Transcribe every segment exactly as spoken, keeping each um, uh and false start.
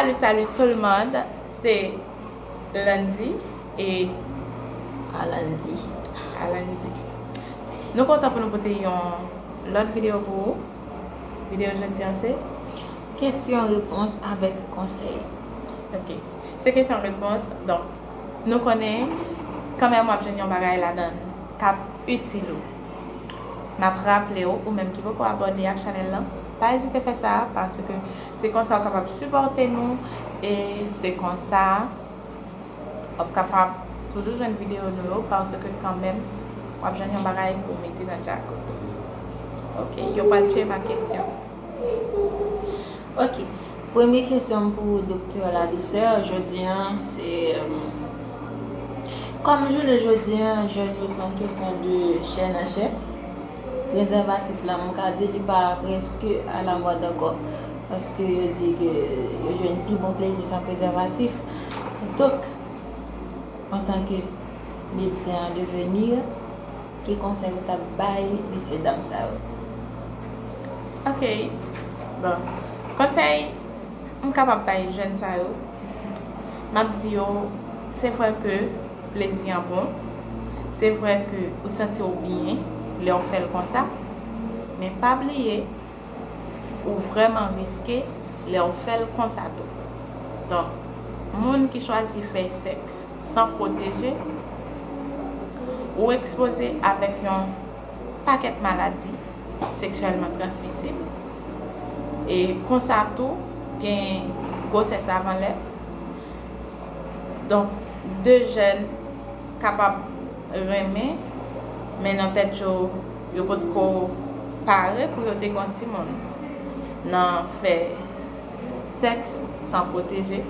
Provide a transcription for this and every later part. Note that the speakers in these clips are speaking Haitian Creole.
Salut, salut tout le monde, se Landy e Alandy. Alandy. Nou kontan pou nou pote yon lòt videyo pou ou. Videyo jodi an se Kesyon repons avèk konsèy. Ok. Se kesyon repons. Donk, nou konnen kanmenm w ap jwenn yon bagay ladan k ap itil ou. M ap raple w, ou menm ki poko abòne ak chanèl lan, pa ezite fè sa, paske se konsa w kapab sipòte nou, e se konsa w ap kapab toujou jwenn videyo nou yo, paske kanmenm w ap jwenn yon bagay pou w mete nan djak ou. Ok, yo pral tchwe pa kesyon. Ok. Premye kesyon m pou Doktè Ladouceur jodi an, se, kòm jounen jodi an, jèn yo se yon kesyon de chè nan chè. Prezèvatif la, m ka di li pa prèske alamòd ankò. Paske yo di ke yo jwenn pi bon plezi san prezèvatif. Donk, antanke medsen an devenir, ki konsèy ou t ap bay mesye dam sa yo? Ok. Bon. Konsèy m kapab bay jèn sa yo, m ap di yo, se vre ke plezi an bon, se vre ke ou santi w byen lè w fè l konsa, men pa bliye, ou vrèman riske lè w fè l konsa tou. Donk, moun ki chwazi fè sèks san pwoteje, ou ekspoze avèk yon pakèt maladi seksyèlman transmisib. E konsa tou, gen gwosès avan lè. Donk, de jèn kapab renmen, men nan tèt yo, yo potko pare pou yo te gen yon timoun. Nan fè sèks san pwoteje,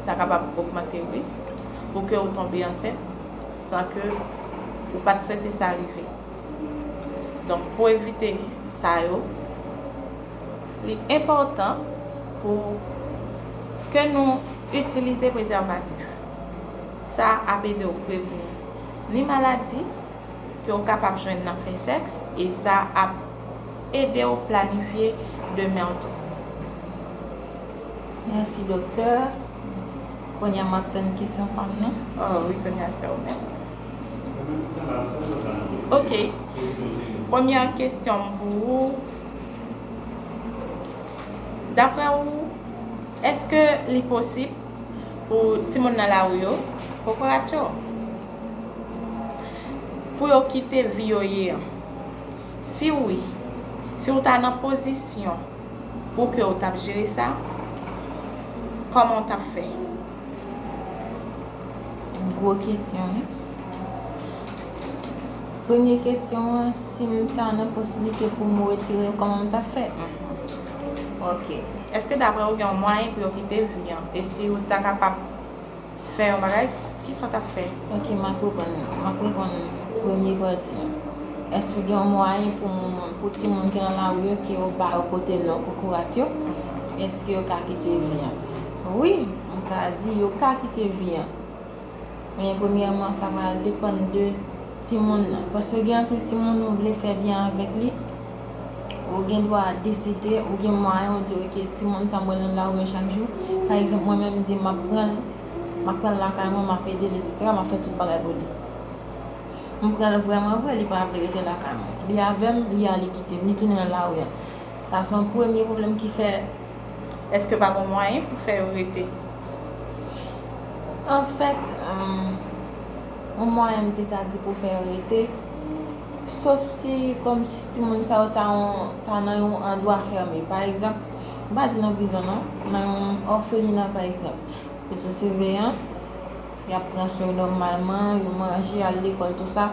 sa kapab ogmante risk pou ke ou tonbe ansent san ke ou pa t swete sa rive. Donk, pou evite sa yo, li enpòtan pou ke nou itilize prezèvatif. Sa ap ede w prevni ni maladi ke w kapab jwenn nan fè sèks, e sa ap ede w planifye demen w tou. Mèsi, doktè. Kounye a m ap tann kesyon pa m nan. Oh, wi, kounye a se ou menm. Ok. Premyè kesyon m pou ou. Daprè ou, èske li posib pou timoun nan lari yo, kokorat yo, pou yo kite vi yo ye an? Si wi, si w ta nan pozisyon pou ke w t ap jere sa, kòman w t ap fè? Gwo kesyon, wi. Premye kesyon an, si m ta nan posiblite pou m retire, kòman m t ap fè? Ok. Èske daprè ou gen yon mwayen pou yo kite vi an? E si w ta kapab fè yon bagay, kisa w t ap fè? Ok, m ap reponn, m ap reponn premye pati an. Èske gen yon mwayen pou moun, pou timoun ki nan lari yo, ke yo ba yo kote non kokorat yo? Èske yo ka kite vi an? Wi, m ka di yo ka kite vi an. Men premyèman, sa pral depann de timoun nan. Paske gen anpil timoun ou vle fè byen avèk li, ou gen dwa deside, ou gen mwayen, ou di, ok, timoun sa mwen nan lari an chak jou. Pa egzanp, mwen menm, m di, m ap pran l, m ap pran l lakay mwen, m ap ede l, etsetera, m ap fè tout bagay pou li. M pran l vrèman vre, li pa vle rete lakay mwen. Li avè m, li ale kite m, li tounen nan lari an. Sa se yon premye pwoblèm ki fè. Èske pa gen mwayen pou fè yo rete? Anfèt, yon mwayen m te ka di pou fè yo rete, sof si kòmsi timoun sa yo ta yon, ta nan yon andwa fèmen. Pa egzanp, m pa di nan prizon non, nan yon òfelina pa egzanp. Yo sou siveyans, y ap pran swen yo nòmalman, yo manje, al lekòl, tou sa.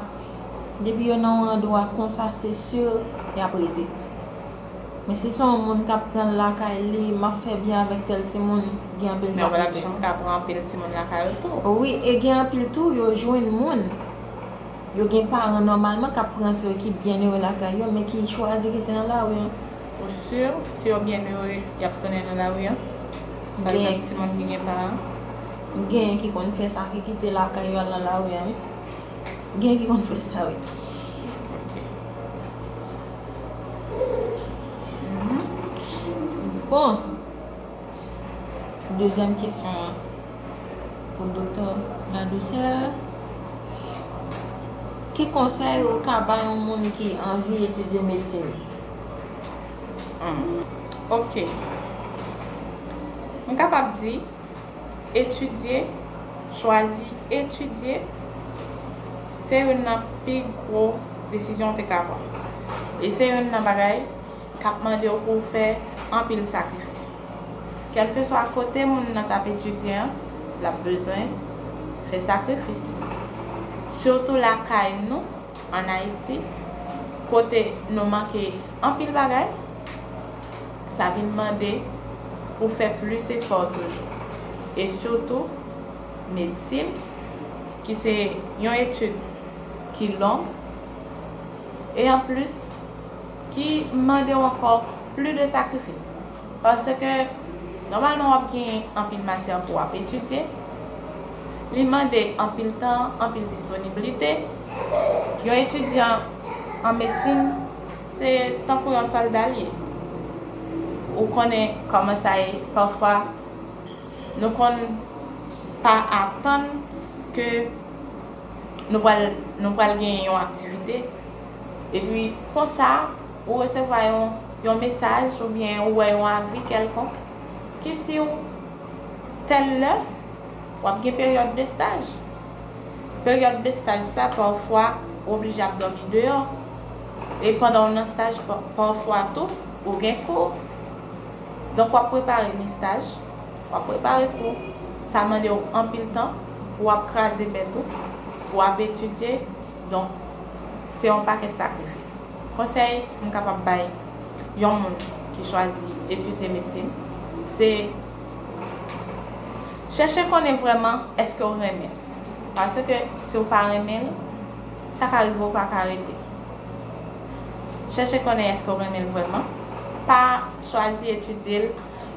Depi yo nan yon andwa konsa, se si y ap rete. Men si se yon moun k ap pran l lakay li, m ap fè byen avèk tèl timoun, gen anpil m pa koute. Men w pa t ap janm ka pran anpil timoun lakay ou tou. Wi, e gen anpil tou, yo jwenn moun. Yo gen paran nòmalman k ap pran swen yo ki byen ere lakay yo, men ki chwazi rete nan lari an. Ou si, si yo byen ere, y ap tounen nan lari an? Pa egzanp, timoun ki gen paran. Genyen ki konn fè sa, ki kite lakay yo al nan lari an, wi. Genyen ki konn fè sa, wi. Bon, Dezyèm kesyon an pou Doktè Ladouceur. Ki konsèy ou ka ba yon moun ki anvi etidye medsin? Hmm. Ok. M kapab di, etidye, chwazi etidye, se youn nan pi gwo desizyon w te ka pran. E se youn nan bagay k ap mande w pou w fè anpil sakrifis. Kèlkeswa kote moun nan t ap etidye an, l ap bezwen fè sakrifis. Sitou lakay nou, ann Ayiti, kote nou manke anpil bagay, sa vin mande pou fè plis efò toujou. E sitou, medsin, ki se yon etid ki long, e anplis, ki mande w ankò plis de sakrifis. Paske, nòmalman, w ap gen anpil matyè pou w ap etidye. Li mande anpil tan, anpil disponiblite. Yon etidyan an medsin, se tankou yon sòlda l ye. Ou konnen kòman sa ye, pafwa, nou konn pa atann ke nou pral, nou pral gen yon aktivite. Epi, konsa, ou resevwa yon, yon mesaj oubyen ou wè yon avi kèlkonk ki di w tèl lè w ap gen peryòd de staj. Peryòd de staj sa, pafwa, ou oblije ap dòmi deyò. E pandan w nan staj, pa- pafwa tou, ou gen kou. Donk, w ap prepare ni staj, w ap prepare kou. Sa mande w anpil tan, w ap kraze bèt ou, w ap etidye. Donk, se yon pakèt sakrifis. Konsèy m kapab bay yon moun ki chwazi etidye medsin, se chèche konnen vrèman èske w renmen l. Paske si w pa renmen l, sa ka rive w pa ka rete. Chèche konnen èske w renmen l vrèman. Pa chwazi etidye l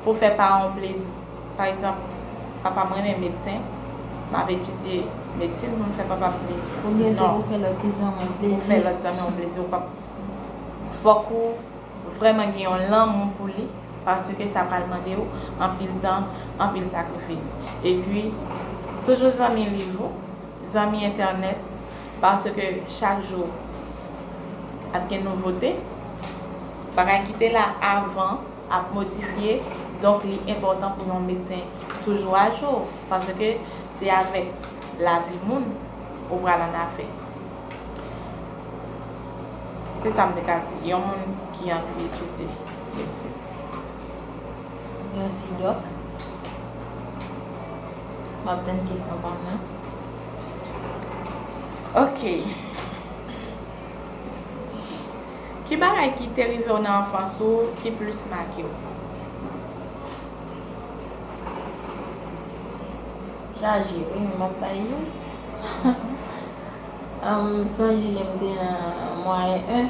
pou fè paran w plezi. Pa egzanp, papa m renmen medsen, m ap etidye medsin pou m fè papa m plezi. Oubyen tou pou fè lòt ti zanmi w plezi. Pou fè lòt zanmi w plezi, ou p ap, fòk ou vrèman gen yon lanmou pou li, paske sa pral mande w anpil tan, anpil sakrifis. Epi, toujou zanmi liv ou, zanmi entènèt, paske chak jou ap gen nouvote. Bagay ki te la avan ap modifye, donk li enpòtan pou yon medsen toujou ajou, paske se avèk lavi moun ou pral annafè. Se sa m te ka di yon moun ki anvi etidye medsin. Mèsi, Dòk. M ap tann kesyon pa m nan. Ok. Ki bagay ki te rive w nan anfans ou ki plis make w? Chaje, wi, men m ap bay youn. M sonje lè m te nan mwayen en,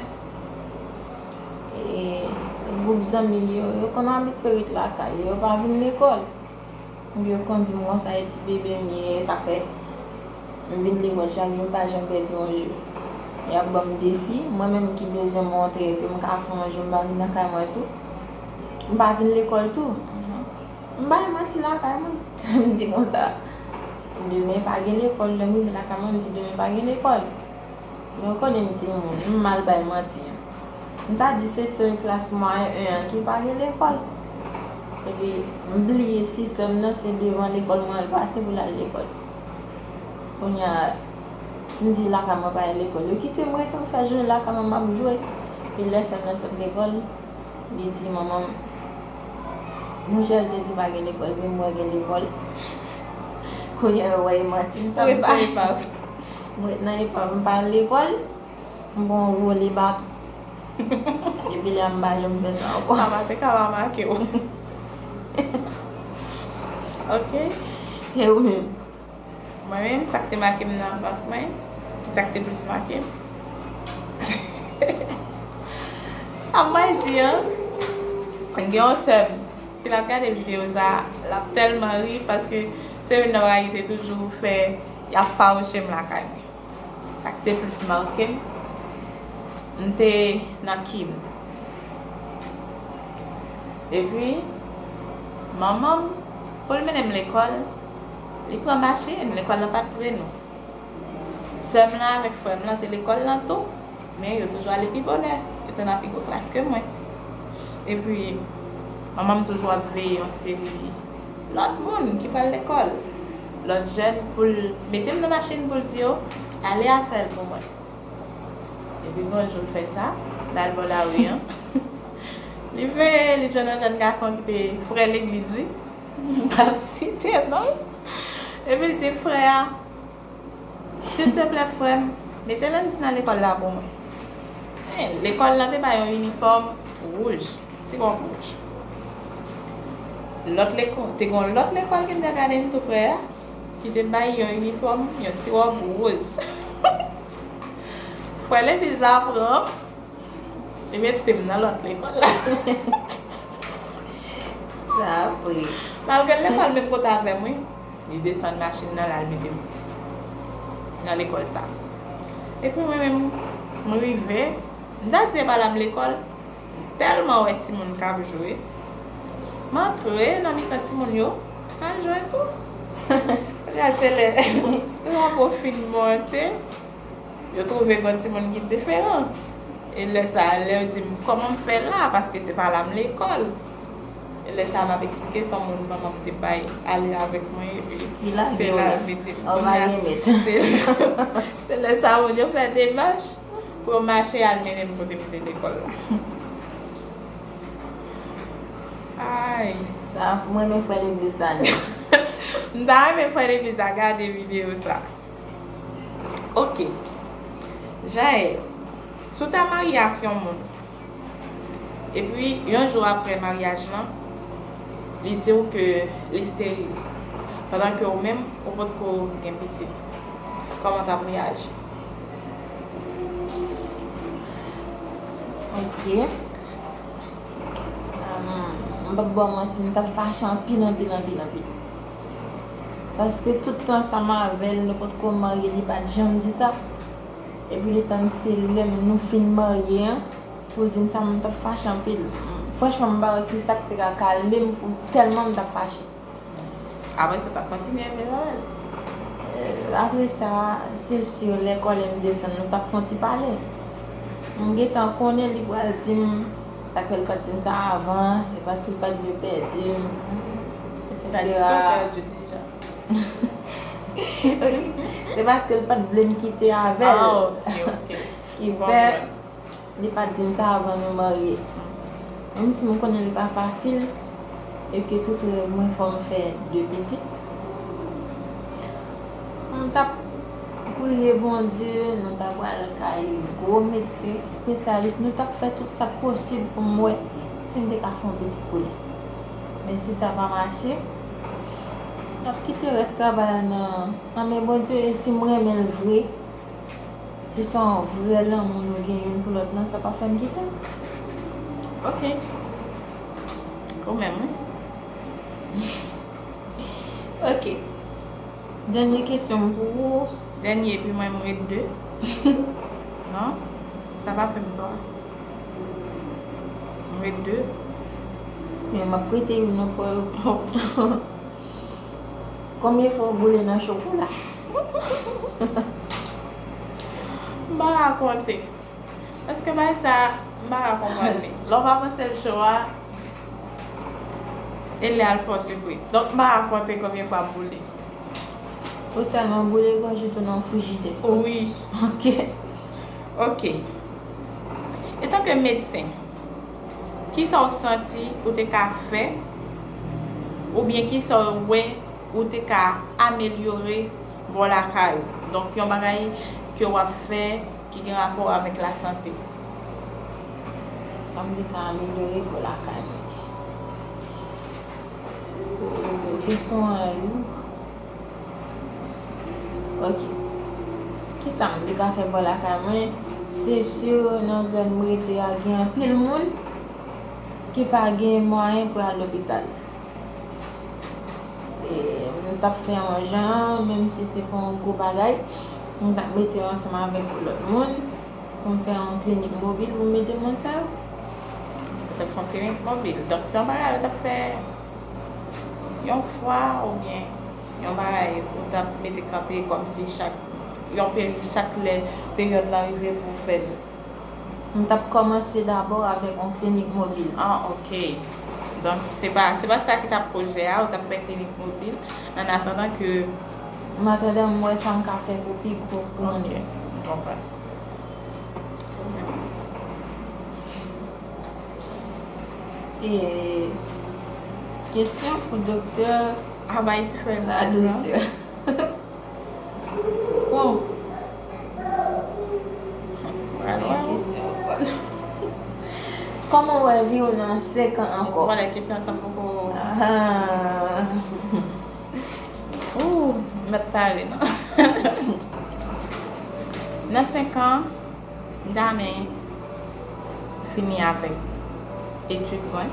e gwoup zanmi m yo, yo konn abitye ret lakay yo, yo pa vin lekòl. Yo konn di m konsa, e ti bebe m ye, sa fè m vin lekòl chak jou, m pa janm pèdi yon jou. Y ap ban m defi, mwen menm ki bezwen montre ke m ka fè yon jou, m pa vin lakay mwen tou. M pa vin lekòl tou. M bay manti lakay mwen. M di konsa, demen pa gen lekòl, lè m rive lakay mwen, m di demen pa gen lekòl. Men w konnen m timoun, m mal bay manti. M ta di se sèl klas mwayen en an ki pa gen lekòl. Epi, m bliye si sè m nan se devan lekòl mwen al pase pou l al lekòl. Kounye a, m di lakay mwen pa gen lekòl. Yo kite m rete, m fè jounen lakay mwen, m ap jwe. Epi lè sè m nan sot lekòl, li di manman m, monchè, jodi pa gen lekòl, men m wè gen lekòl. Kounye a, yo wè e manti m t ap bay. M ret nan epav, m pa al lekòl, m pran yon vole baton. Depi lè a m pa janm fè sa ankò. Sa pa te ka pa make w. Ok. E ou menm? Mwen menm, sa k te make m nan anfans mwen, ki sa k te plis make m? Sa m pral di an, gen yon sè m, si l ap gade videyo sa, l ap tèlman ri paske se youn nan bagay ki te toujou fè y ap fawouche m lakay mwen. Sa k te plis make m, m te nan kin. Epi, manman m, Pou l mennen m lekòl, li pran machin, lekòl lan pa t pre nou. Sè m lan avèk frè m lan te lekòl lan tou, men yo toujou ale pi bonè, yo te nan pi gwo klas ke mwen. Epi, manman m toujou ap veye yon seri lòt moun ki pral lekòl, lòt jèn, pou l mete m nan machin pou l di yo, "Ale afè l pou mwen." Epi gon jou l fè sa, l al bò lari an. Li veye, li jwenn yon jèn gason ki te frè legliz li, m p ap site non l. Epi l di, "Frè a, silteplè frè m, mete Landy nan lekòl la pou mwen." Men, lekòl lan te bay yon inifòm wouj, ti wòb wouj. Lòt lekòl, te gon lòt lekòl ki t ap gade m tou prè a, ki te bay yon inifòm, yon ti wòb woz. Frè legliz la pran, li mete m nan lòt lekòl la. Sa vre. Malgre l lekòl menm kote avè m, wi. Li desann machin nan, l al mete m nan lekòl sa. Epi mwen menm, m rive, m ta di e pa la m lekòl, m tèlman wè timoun k ap jwe, m antre nan mitan timoun yo, m al jwe tou. Kounye a se lè drapo fin monte, yo twouve gon timoun ki diferan. E lè sa a, lè yo di m, "Kòman m fè la?" Paske se pa la m lekòl. E lè sa a, m ap eksplike se yon moun manman m te bay ale avèk mwen, epi se la l mete m. Kounye a, se, se lè sa a, moun yo fè demach pou yo mache al mennen m kote m te lekòl la. Ay. Sa, mwen renmen frè legliz sa, non. M ta renmen frè legliz la gade videyo sa. Ok. Jaël, si w ta marye ak yon moun, epi yon jou apre maryaj lan, li di w ke li steril, pandan ke ou menm, ou potko gen pitit, kòman w t ap reyaji? Ok. Ahn, m p ap ba w manti, m t ap fache anpil, anpil, anpil, anpil. Paske tout tan ansanm avè l, nou potko marye, li pa t janm di sa. Epi letan se lè nou fin marye an, pou l di m sa, m t ap fache anpil. Franchman, m pa wè kisa k te ka kalme m pou tèlman m t ap fache. Apre sa, w t ap kontinye viv avè l? Eh, apre sa, se si lè kòlè m desann, nou t ap fè yon ti pale. M gentan konnen li pral di m, sa k fè l pa t di m sa avan, se paske l pa t vle pèdi m, etsetera. Sa di w pèdi l deja. Se paske l pa t vle m kite avè l. Ah, ok, ok. Ki fè, li pa t di m sa avan nou marye. Menm si m konnen li pa fasil, e ke tout rèv mwen fò m fè de pitit. M t ap priye Bondye, nou ta pral kay gwo medsen espesyalis, nou t ap fè tout sa k posib pou m wè si m te ka fè yon pitit pou li. Men si sa pa mache, m ap kite rès travay la nan, nan men Bondye, e si m renmen l vre, si se yon vrè lanmou nou gen youn pou lòt lan, sa pa fè m kite l. Ok. Ou menm, wi. Ok. Dènye kesyon m pou ou. Dènye, epi mwen, m ret de. Non, sa pa fè m twa. M ret de. Men m ap prete youn nan pou ou. Konbyen fwa w boule nan chokola? M pa ka konte. Paske bagay sa, m pa ka konprann li. Lè w pa panse l cho a, e li al fè w sipriz. Donk, m pa ka konte konbyen fwa m boule. Ou tèlman boule, gon jou tou nan frijidè. Wi. Ok. Ok. Etanke medsen, kisa w santi ou te ka fè, oubyen kisa w wè ou te ka amelyore bò lakay ou? Donk, yon bagay ke w ap fè ki gen rapò avèk lasante. Sa m te ka amelyore bò lakay mwen? Kesyon an lou. Ok. Kisa m te ka fè bò lakay mwen? Se si nan zòn m rete a gen anpil moun ki pa gen mwayen pou al lopital. E, m t ap fè yon jan, menm si se pa yon gwo bagay, m t ap mete yo ansanm avèk lòt moun pou m fè yon klinik mobil pou m ede moun sa yo. Ou t ap fè yon klinik mobil. Donk, se yon bagay ou t ap fè Yon fwa oubyen yon bagay ou t ap mete kanpe kòmsi chak yon peri chak lè peryòd lan rive pou w fè l? M t ap kòmanse dabò avèk yon klinik mobil. Ah, ok. Donk, se pa, se pa sa ki t ap pwojè a, ou t ap fè klinik mobil, an atandan ke. An atandan, m wè sa m ka fè pou pi gwo pou nou. Ok, m konprann. E, kesyon pou doktè Ladouceur. Bon. Pral wè. Kòman w wè vi w nan senk an ankò? Vwala, kesyon sa poko. Ah. Ooh, m mèt pale, non? Nan senk an, m ta renmen fini avèk etid mwen.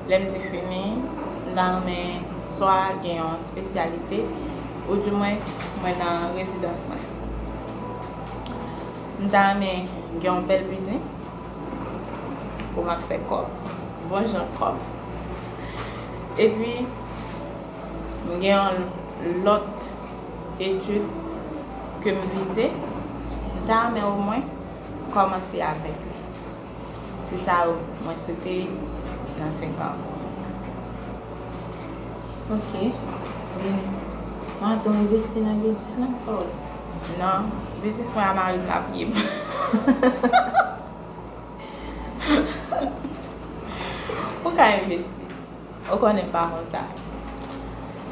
Lè m di fini, m ta renmen swa gen yon espesyalite, oudimwens mwen nan rezidans mwen. M ta renmen gen yon bèl biznis pou m ap fè kòb, bon jan kòb. Epi, m gen yon lòt etid ke m vize, m ta renmen omwen kòmanse avèk li. Se sa yo mwen swete nan senk an. Ok. Byen. Mwen tou envesti nan biznis lan, sa w wè? Non, biznis mwen a mari m ap ye m. Ou ka envesti. Ou konnen m pa konn sa.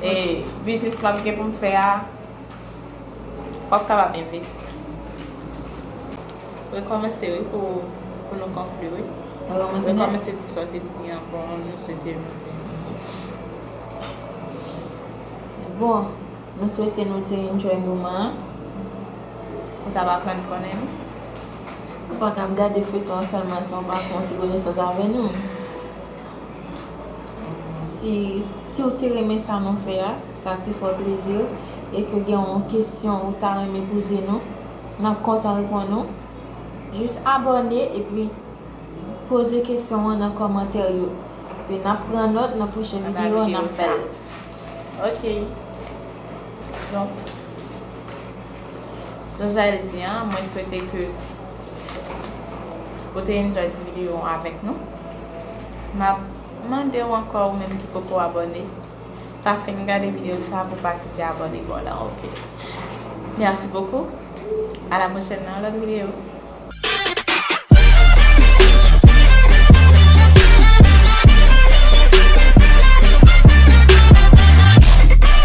E biznis m ap gen pou m fè a, w ap kapab envesti. Rekòmanse, wi, pou, pou nou konkli, wi. Rekòmanse nèt. Rekòmanse ti sa w te di an, bon, nou swete nou te. Bon, nou swete nou te enjoy moman an. Ou t ap aprann konnen nou. Ou pa ka ap gade feyton an sèlman san w pa fè yon ti konesans avè nou. Si, si w te renmen sa nou fè a, sa te fè w plezi, e ke gen yon kesyon ou ta renmen poze nou, n ap kontan reponn ou. Jis abòne epi poze kesyon an nan kòmantè yo. Epi n ap pran nòt nan pwochen videyo an, n ap fè l. Ok. Donk, jan Jaël di an, mwen swete ke ou te enjoy ti videyo an avèk nou. M ap mande w ankò, ou menm ki poko abòne, pa fin gade videyo sa pou pa kite abòne bò la, ok? Merci beaucoup. À la prochaine nan yon lòt videyo.